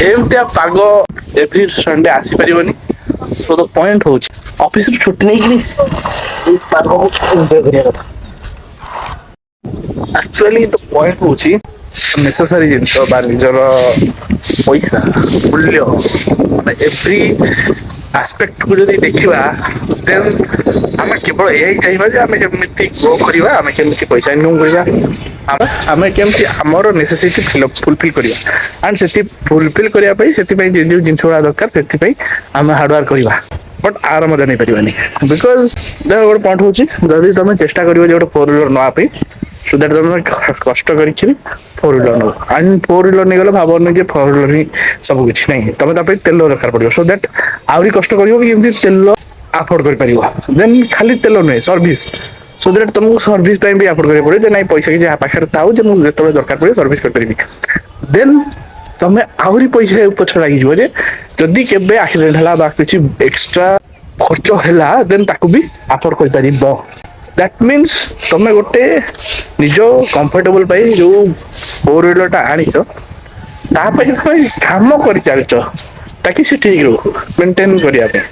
ଏମିତିଆ ପାଗ every Sunday ଆସିପାରିବନି। ସୋ the point ହେଉଛି, ଅଫିସରୁ ଛୁଟି ନେଇକିରି ଏଇ ପାଗକୁ ଏନ୍ଜୟ କରିବା କଥା। ଆକ୍ଚୁଆଲି the point ହେଉଛି, ନେସେସାରୀ ଜିନିଷ ବା ନିଜର ପଇସା ମୂଲ୍ୟ, ମାନେ ଏଭ୍ରି ଆସ୍ପେକ୍ଟକୁ ଯଦି ଦେଖିବା, ଦେନ୍ ଆମେ କେବଳ ଏହା ହିଁ ଚାହିଁବା ଯେ ଆମେ କେମିତି ଗ୍ରୋ କରିବା, ଆମେ କେମିତି ପଇସା ଇନକମ୍ କରିବା, ଆମେ କେମିତି ଆମର ନେସେସିଟି ଫୁଲଫିଲ୍ କରିବା। ଆଣ୍ଡ ସେଠି ଫୁଲଫିଲ୍ କରିବା ପାଇଁ, ସେଥିପାଇଁ ଯେଉଁ ଯେଉଁ ଜିନିଷ ଗୁଡ଼ା ଦରକାର, ସେଥିପାଇଁ ଆମେ ହାର୍ଡୱାର୍କ କରିବା। ବଟ୍ ଆର ମଜା ନେଇପାରିବାନି, because ଦେଖ, ଗୋଟେ ପଏଣ୍ଟ ହେଉଛି, ଯଦି ତମେ ଚେଷ୍ଟା କରିବ ଯେ ଗୋଟେ ଫୋର୍ ହ୍ୱିଲର ନେବା ପାଇଁ, ସୋ that ତମେ କଷ୍ଟ କରିକି ଫୋର୍ ହ୍ୱିଲର ନେବ। ଆଣ୍ଡ ଫୋର୍ ହ୍ୱିଲର ନେଇଗଲେ ଭାବନି ଯେ ଫୋର୍ ହ୍ୱିଲର ହିଁ ସବୁ କିଛି। ନାହିଁ, ତମେ ତା ପାଇଁ ତେଲ ଦରକାର ପଡ଼ିବ। ସୋ that ଆହୁରି କଷ୍ଟ କରିବ କି କେମିତି ତେଲ ଆଫୋର୍ଡ କରିପାରିବ। ଦେନ୍ ଖାଲି ତେଲ ନୁହେଁ, ସର୍ଭିସ। ସୋ that ତମକୁ ସର୍ଭିସ ପାଇଁ ବି ଆଫୋର୍ଡ କରିବାକୁ ପଡ଼ିବ ଯେ ନାଇଁ, ପଇସା କିଛି ପାଖରେ ଥାଉ ଯେ ମୁଁ ଯେତେବେଳେ ଦରକାର ପଡ଼ିବ ସର୍ଭିସ କରିପାରିବି। ଦେନ୍ ତମେ ଆହୁରି ପଇସା ପଛରେ ଲାଗିଯିବ ଯେ ଯଦି କେବେ ଆକ୍ସିଡେଣ୍ଟ ହେଲା ବା କିଛି ଏକ୍ସଟ୍ରା ଖର୍ଚ୍ଚ ହେଲା, ଦେନ୍ ତାକୁ ବି ଆଫୋର୍ଡ କରିପାରିବ। That means ତମେ ଗୋଟେ ନିଜ କମ୍ଫର୍ଟେବଲ ପାଇଁ ଯୋଉ ଫୋର୍ ହ୍ୱିଲରଟା ଆଣିଛ, ତା ପାଇଁ ତମେ କାମ କରିଚାଲିଛ ତାକି ସେ ଠିକ ରହୁ, ମେଣ୍ଟେନ୍ କରିବା ପାଇଁ।